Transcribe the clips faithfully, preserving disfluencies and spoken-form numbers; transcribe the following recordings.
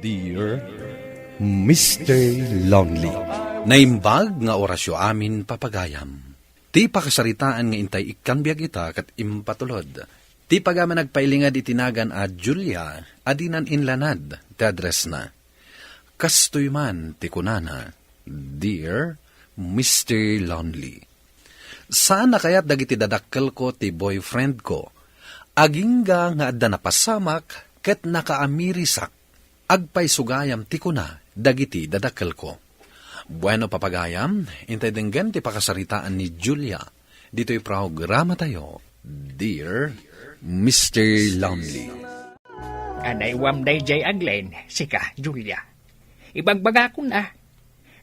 Dear Mister Lonely. Naimbag nga orasyo amin, papagayam. Ti pakasaritaan nga intay ikkan biag ita ket impatulod. Ti pagaman agpailingad iti nagan a Julia a dinan inlanad ti addressna. Kastoy man ti kunana, "Dear Mister Lonely, saan a kayat dagiti dadakkelko ti boyfriendko. Agingga nga adda napasamak ket nakaamirisak agpaysugayam ti kuna dagiti dadakkelko." Bueno, papagayam, intay denggen ti pakasaritaan ni Julia ditoy programatayo, Dear Mister Lonely. Anaywam dayjay a Glenn, sika, Julia. Ibagbagakon a,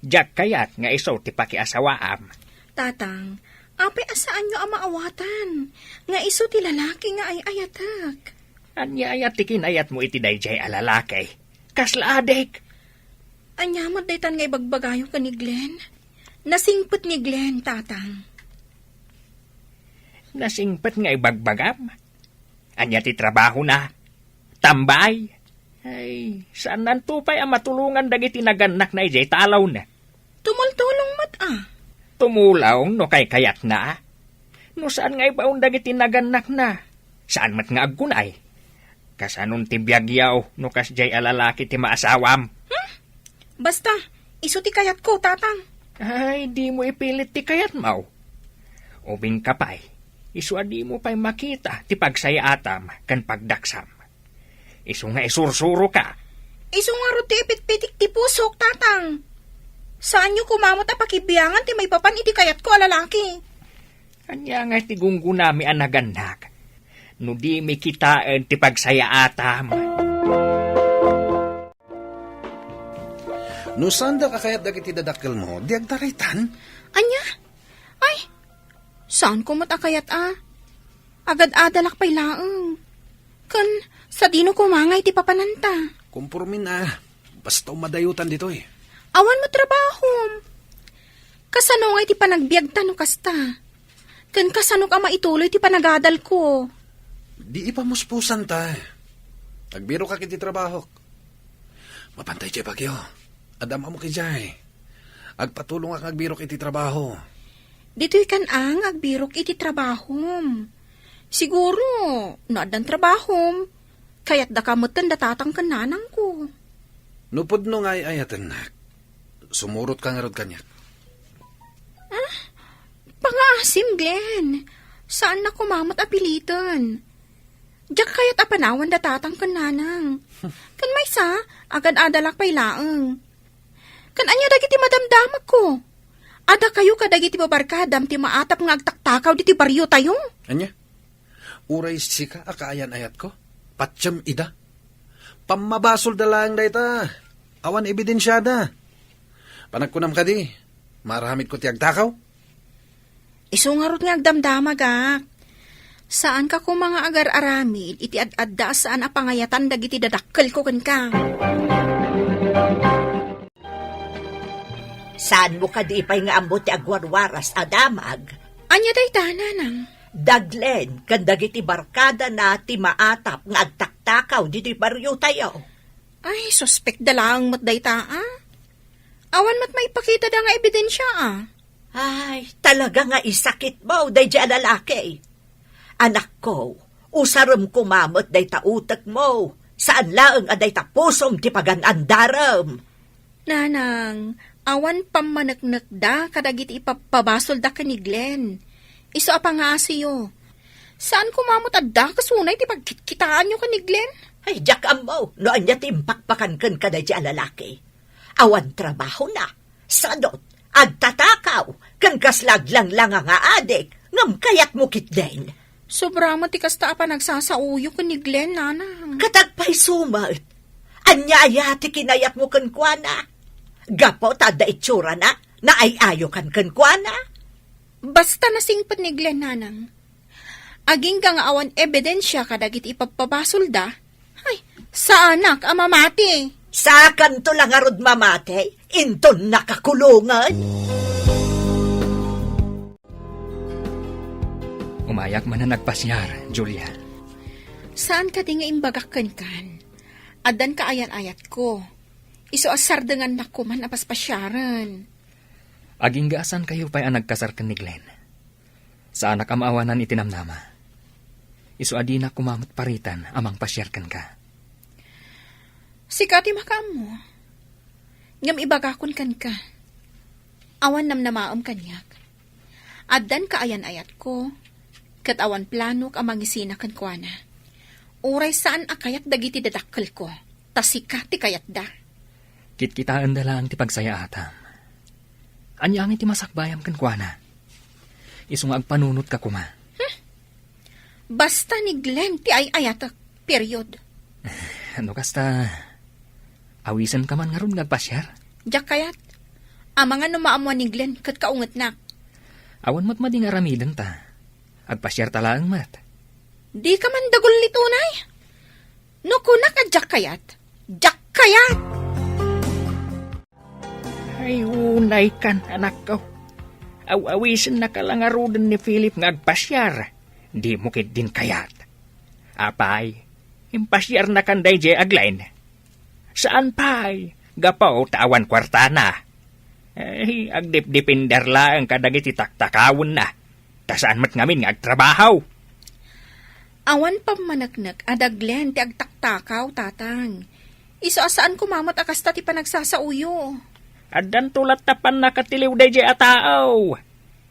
diak kayat nga isu ti pakiasawaam. Tatang, apay a saanyo a maawatan nga isu ti lalaki nga ay-ayatek? Ania aya ti kinayatmo iti dayjay a lalaki? Kasla adik? Ania met daytan nga ibagbagayo ken ni Glenn? Nasingpet ni Glenn, Tatang. Nasingpet nga ibagbagam? Ania ti trabahona? Tambay? Ay, saannanto pay a matulongan dagiti nagannakna idiay talawna. Tumultulong met a. Tumulong no kaykayatna. No saan nga ibaon dagiti nagannakna, saan met nga agkunay. Kasanon ti biagyo no kasdiay a lalaki ti maasawam? Hmm? Basta, isu ti kayatko, Tatang. Ay, dimo ipilit ti kayatmo. Ubingka pay, isu a dimo pay makita ti pagsayaatam ken pagdaksam. Isu nga isursuroka. Isu ngarud ti ipitpitik ti pusok, Tatang. Saanyo koma met a pakibiangan ti maipapan iti kayatko a lalaki. Ania ngay ti gunggonami a nagannak no dimi kitaen ti pagsayaatam? No saandak a kayat dagiti dadakkelmo, di agdaraytan? Ania? Ay, saanko met a kayat a. Agad-adalak pay laeng. Ken sadino koma nga iti papananta? Kompormin a, basta umadayotan ditoy. Awan met trabahom. Kasano nga iti panagbiagta no kasta? Ken kasanok a maituloy ti panagadalko? Di ipamuspusan ta. Agbirokak iti trabahok. Mapantay ti bagyo. Adda amok idiay. Agpatulongak nga agbirok iti trabaho. Ditoy kan ang agbirok iti trabahom. Siguro, no addan trabahom, kayatdaka metten da tatang ken nanangko. No pudno nga ay-ayatennak, sumurotka ngarud kaniak. Ah, pangaasim, Glenn. Saannak koma met a piliten. Diak kayat a panawan da tatang ken nanang. Ken maysa, agad-adalak pay laeng. Ken ania dagiti madamdamagko? Adda kayo kadagiti babarkadam ti maatap nga agtaktakaw ditoy bariotayo? Ania? Uray sika a kaayan-ayatko? Patiem ida? Pammabasolda laeng dayta. Awan ebidensiada. Panagkunam kadi, maaramidko ti agtakaw? Isu ngarud nga agdamdamagak. Saanka koma nga agar-aramid iti ad-adda a saan a pangayatan dagiti dadakkelko kenka. Saanmo kadi pay nga ammo ti agwarwaras a damag? Ania dayta, nanang? Da Glenn ken dagiti barkadana ti maatap nga agtaktakaw ditoy bariotayo. Ay, suspekda laeng met dayta, a? Awan met maipakitada nga ebidensia, a? Ay, talaga nga isakitmo daydiay a lalaki. Anakko, usarem koma met dayta utekmo. Saan laeng a dayta pusom ti pagan-andarem. Nanang, awan pammaneknekda kadagiti ipappabasolda ken ni Glenn. Isu a pangaasiyo. Saan koma met adda kas unay ti pagkitkitaanyo ken ni Glenn? Ay, diak ammo no ania ti impakpakan kenka daydiay a lalaki. Awan trabahona, sadot, agtatakaw, ken kasla aglanglanga nga adik, ngem kayatmo ketdin. Sobra met ti kasta a panagsasaoyo ken ni Glenn, nanang. Ket agpayso met. Ania aya ti kinayatmo kenkuana? Gapu ta adda itsurana, naay-ayokan kenkuana? Basta nasingpet ni Glenn, nanang. Agingga nga awan ebidensia kadagiti ipabpabasolda, ay, saanak a mamati. Sakanto la ngarud mamati, inton nakakulongen. Umayak manen agpasiar, Julia. Saan kadi nga imbagak kenkan? Addan kaayan-ayatko. Isu a sardengannak koman a paspasiaren. Agingga a saankayo pay a nagkasar ken ni Glenn. Saanak a maawanan iti namnama. Isu a dinak koma met paritan a mangpasiar kenka. Sika ti makaammo. Ngem ibagakon kenka, awan namnamaem kaniak. Addan kaayan-ayatko, ket awan planok a mangisina kenkuana. Uray saan a kayat dagiti dadakkelko, ta sika ti kayatda. Kitkitaenda laeng ti pagsayaatam. Ania ngay ti masakbayam kenkuana? Isu nga agpanunotka koma. Hmm? Basta ni Glenn ti ay-ayatek, period. No kasta, awisenka man ngarud nga agpasiar? Diak kayat. Amangan no maammoan ni Glenn ket kaungetnak. Awan met madi nga aramidenta. Agpasiarta laeng met. Dika man dagullit unay? No kunak a diak kayat, diak kayat! Ay, unaykan, anakko. Aw-awisennaka la ngaruden ni Philip nga agpasiar. Dimo ketdin kayat. Apay, impasiarnakan daydiay a Glenn? Saan pay, gapu ta awan kuartana. Ay, agdipdipender laeng kadagiti taktakawenna. Ta saan met ngamin nga agtrabaho. Awan pammaneknek a da Glenn ti agtaktakaw, Tatang. Isu a saan koma met a kasta ti panagsasaoyo. Addanto latta pannakatiliw daydiay a tao.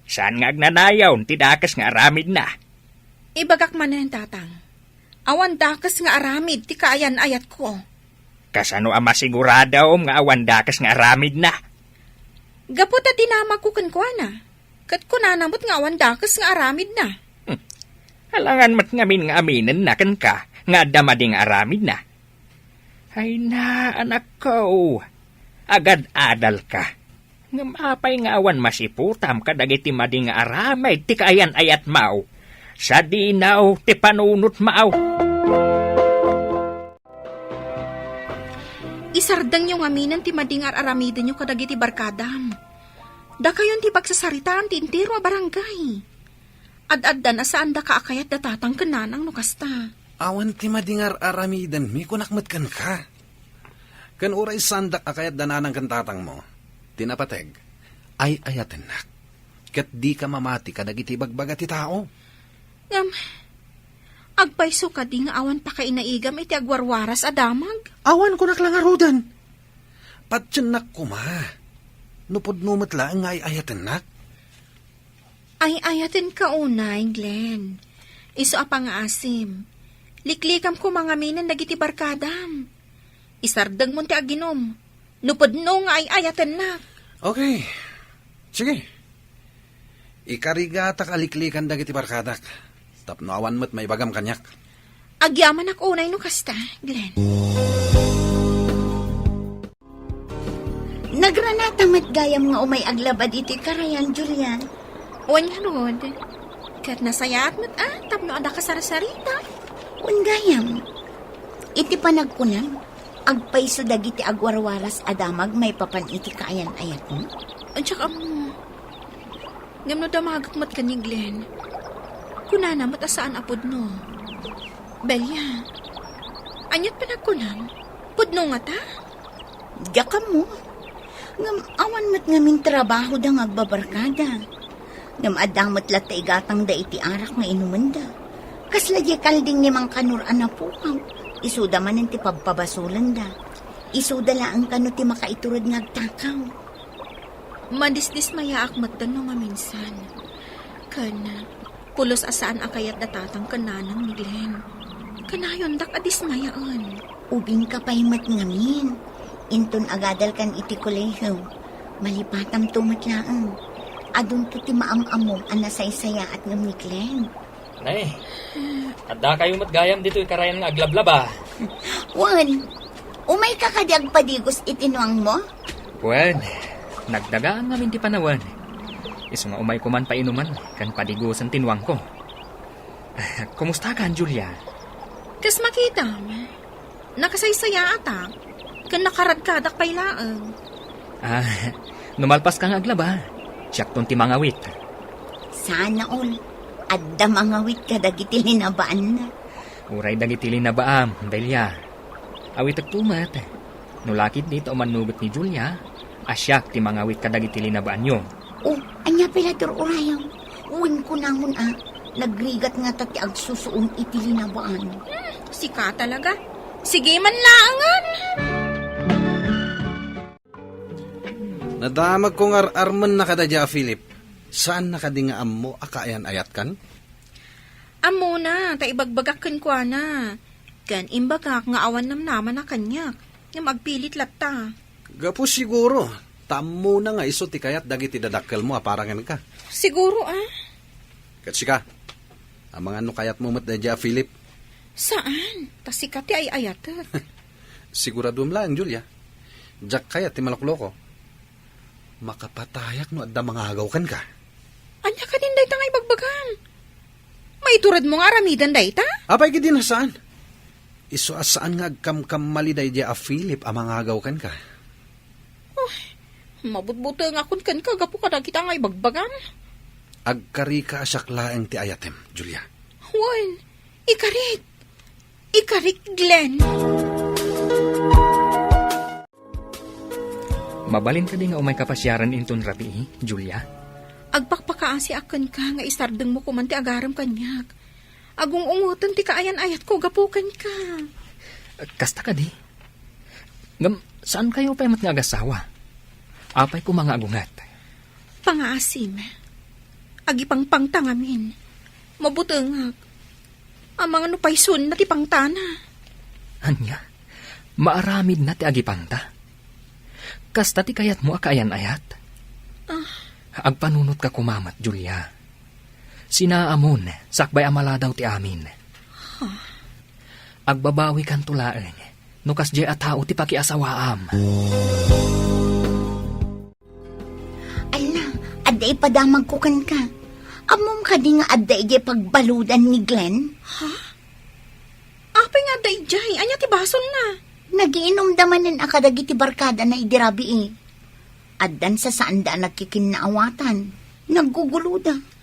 Saan nga agnanayon ti dakes nga aramidna. Ibagak manen, Tatang. Awan dakes nga aramid ti kaayan-ayatko. Kasano a masiguradom nga awan dakes nga aramidna? Gapu ta dinamagko kenkuana, ket kunana met nga awan dakes nga aramidna. Hmm. Alangan met ngamin nga aminenna kenka nga adda madi nga aramidna. Ay na, anakko, agad-adalka. Ngem apay nga awan masiputam kadagiti madi nga aramid ti kaayan-ayatmo? Sadino ti panunotmo? Isardengyo ngaminen ti madi nga ar-aramidenyo kadagiti barkadam. Dakayon ti pagsasaritaan ti entero a barangay. Ad-addan a saandaka a kayat da tatang ken nanang no kasta. Awan ti madi nga ar-aramidenmi, kunak met kenka. Ken uray saandak a kayat da nanang ken tatangmo, ti napateg, ay-ayatennak. Ket dika mamati kadagiti ibagbaga ti tao. Ngem, agpayso kadi nga awan pakainaigam iti agwarwaras a damag? Awan, kunak la ngaruden. Patiennak koma. No pudno met laeng nga ay-ayatennak. Ay-ayatenka unay, Glenn. Isu a pangngaasim. Liklikam koma ngaminen dagiti barkadam. Isardengmon ti aginum. No pudno nga ay-ayatennak. Okay. Sige. Ikarigatak a liklikan dagiti barkadak. Tapno awan met maibagam kaniak. Agyamanak unay no kasta, Glenn. Nagranata met gayam nga umay aglabad iti karayan, Julian? Wen ngarud. Ket nasayaat met a tapno adda kasarsarita. Wen gayam. Iti panagkunam, agpayso dagiti agwarwaras a damag maipapan iti kaayan-ayatmo? Diak ammo. Ngem no damagek met ken ni Glenn, kunana met a saan a pudno. Belia, aniat panagkunam? Pudno ngata? Diak ammo. Ngem awan met ngamin trabahoda nga agbabarkada. Ngem adda met latta igatangda iti arak nga inumenda. Kasla diay kalding ni Mang Kanor a napukaw, isuda manen ti pabpabasolenda. Isuda laeng kano ti makaiturod nga agtakaw. Madisdismayaak metten no maminsan. Ken pulos a saan a kayat da tatang ken nanang ni Glenn. Kanayondak a dismayaen. Ubingka pay met ngamin. Inton agadalkan iti kolehiyo, malipatamto met laeng. Adunto ti maam-ammom a nasaysayaat ngem ni Glenn. Nay, addakayo met gayam ditoy karayan nga aglablaba. Wen, umayka kadi agpadigos iti nuangmo? Wen, nagdagaan ngamin ti panawen. Isu nga umayko man painuman ken padigosen ti nuangko. Kumustakan, Julia? Kas makitam, nakasaysayaatak, ken nakaradkadak pay laeng. Ah, no malpaska nga aglaba, siakton ti mangawit. Sana all, adda mangawit kadagiti linabaanna. Uray dagiti linabaam, Delia. Awitekto met. No lakit dita umannuget ni Julia, a siak ti mangawit kadagiti linabaanyo. O, ania pay la ti ur-urayam? Wen kunamon a, nagrigat ngata ti agsusuom iti linabaan. Hmm, sika talaga. Sige man laengen. Nadamagko nga ar-armenna kadadia a Philip. Saanna kadi nga ammo a kaayan-ayatkan? Ammona, ta ibagbagak kenkuana. Ken imbagak nga awan namnamana kaniak, ngem agpilit latta. Gapu siguro, ta ammona nga isu ti kayat dagiti dadakkelmo a para kenka. Siguro, a. Ket sika, amangan no kayatmo met daydiay a Philip? Saan, ta sika ti ay-ayatek. Siguraduem laeng, Julia. Diak kayat ti malokloko. Makapatayak no adda mangagaw kenka. Ania kadin dayta nga ibagbagam? Maituredmo nga aramiden dayta? Apay kadin a saan? Isu a saan nga agkamkamali daydiay a Philip a mangagaw kenka. Uy, mabutbutengakon kenka gapu kadagita nga ibagbagam. Agkarika a siak laeng ti ayatem, Julia. Wen, ikarik. Ikarik, Glenn. Mabalin kadi nga umayka pasiaren inton rabii, Julia? Agpakpakaasiak kenka nga isardengmo koman ti agarem kaniak. Agung-ungoten ti kaayan-ayatko gapu kenka. Kasta kadi? Ngem, saankayo pay met nga agasawa? Apay koma nga agunget? Pangaasim. Agipangpangta ngamin. Mabutengak. Amangan no paysuenna ti pangtana. Ania? Maaramidna ti agipangta? Kasta ti kayatmo a kaayan-ayat? Ah. Agpanunotka koma met, Julia. Sinaamon, sakbay a maladaw ti amin. Huh. Agbabawikanto laeng no kasdiay a tao ti pakiasawaam. Alla, adda ipadamagko kenka. Ammom kadi nga adda idiay pagbaludan ni Glenn? Ha? Apay nga adda idiay? Ania ti basolna? Nagiinumda manen a kadagiti barkadana idi rabii. Addan sasaanda a nagkikinnaawatan. Nagguguloda.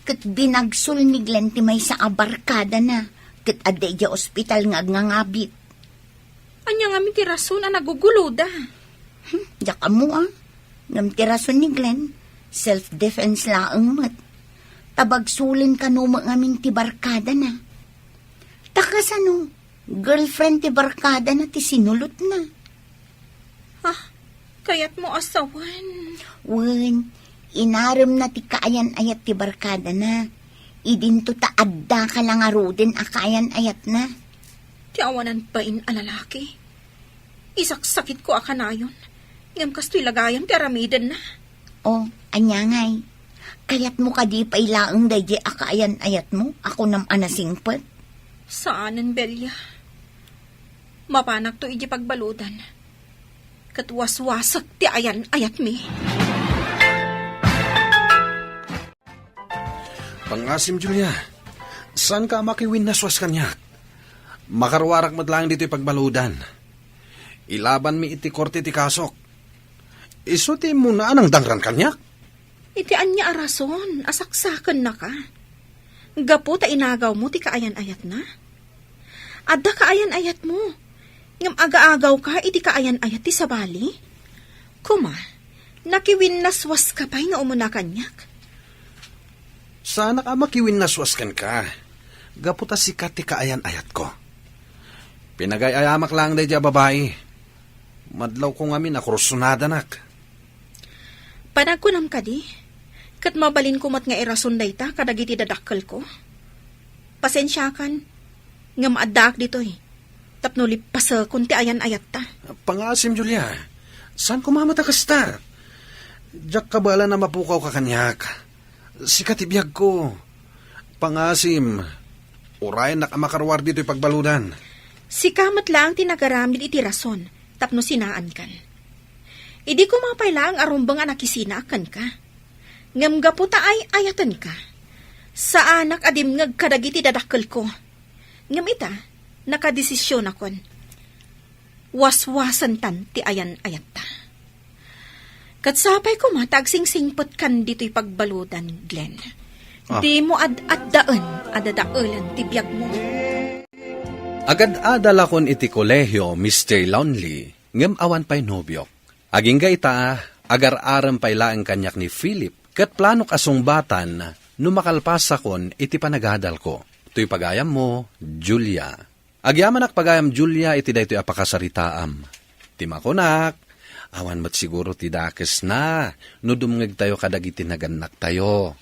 Ket binagsol ni Glenn ti maysa a barkadana, ket adda idiay ospital nga agngangabit. Ania ngamin ti rason a naguguloda? Hmm, diak ammo a. Ngem ti rason ni Glenn, self-defense laeng met. Ta bagsolen kano met ngamin ti barkadana. Ta kasano, girlfriend ti barkadana ti sinulotna. Ah, kayatmo a sawen? Wen, inaremna ti kaayan-ayat ti barkadana. Idinto ta addaka la ngaruden a kaayan-ayatna. Ti awanan bain a lalaki. Isaksakitko a kanayon, ngem kastoy la gayam ti aramidenna. O, ania ngay? Kayatmo kadi pay laeng daydiay a kaayan-ayatmo a kunam a nasingpet? Saanen, Belia. Mapanakto idiay pagbaludan. Ket waswasek ti ayan-ayatmi. Pangasim, Julia. Saanka a makiwinnaswas kaniak? Makaruarak met laeng ditoy pagbaludan. Ilabanmi iti korte ti kasok. Isu ti immuna a nangdangran kaniak. Iti ania a rason a saksakennaka? Gapu ta inagawmo ti kaayan-ayatna? Adda kaayan-ayatmo, ngem agaagawka iti kaayan-ayat ti sabali? Koma, nakiwinnaswaska pay nga umuna kaniak? Saanak a makiwinnaswas kenka, gapu ta sika ti kaayan-ayatko. Pinagay-ayamak laeng daydiay a babai. Madlawko ngamin a kursunadanak. Panagkunam kadi, ket mabalinko met nga irason dayta kadagiti dadakkelko? Pasensiakan, ngem addaak ditoy tapno lippasekon ti ayan-ayatta. Pangasim, Julia. Saan koma met a kasta? Diak kabaelan a mapukawka kaniak. Sika ti biagko. Pangasim, urayennak a makaruar ditoy pagbaludan. Sika met laeng ti nagaramid iti rason tapno sinaankan. Idi koma pay laeng a rumbeng a nakisinaak kenka. Ngem gapu ta ay-ayatenka, saanak a dimngeg kadagiti dadakkelko. Ngem ita, nakadesisionakon. Waswasantan ti ayan-ayatta. Ket sapay koma ta agsingsingpetkan ditoy pagbaludan, Glenn. Ah. Dimo ad-addaen a dadaelen ti biagmo. Agad-adalakon iti kolehio, Mister Lonely, ngem awan pay nobiok. Agingga ita, agar-arem pay laeng kaniak ni Philip, ket planok a sungbatan no makalpasakon iti panagadalko. Toy pagayammo, Julia. Agyamanak pagayam Julia iti daytoy a pakasaritaam. Ti makunak, awan met siguro ti dakesna no dumngegtayo kadagiti nagannaktayo.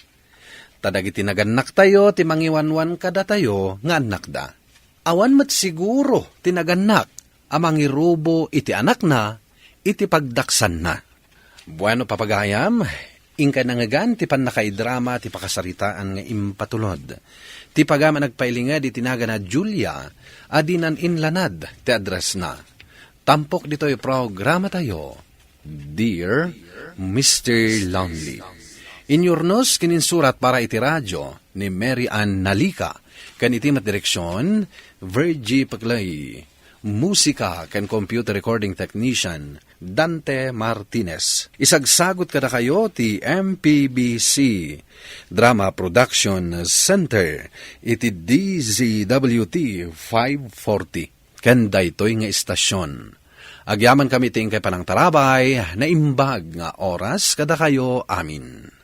Ta dagiti nagannaktayo ti mangiwanwan kadatayo nga annakda. Awan met siguro ti nagannak a mangirubo iti anakna iti pagdaksanna. Bueno, papagayam, inkay nangngegan ti pannakaidrama ti pakasaritaan nga impatulod. Ti pagayam a nagpailinged iti nagana Julia a dinan inlanad ti addressna. Tampok ditoy programatayo, Dear Mister Lonely. Inyurnos ken insurat para iti radio ni Mary Ann Nalica, ken iti met direksion, Virgie Peclay. Musika ken computer recording technician, Dante Martinez. Isagsagut kadakayo ti M P B C Drama Production Center iti D Z W T five forty. Ken daytoy nga istasion. Agyamankami ti inkay panangtarabay, naimbag nga oras kadakayo amin.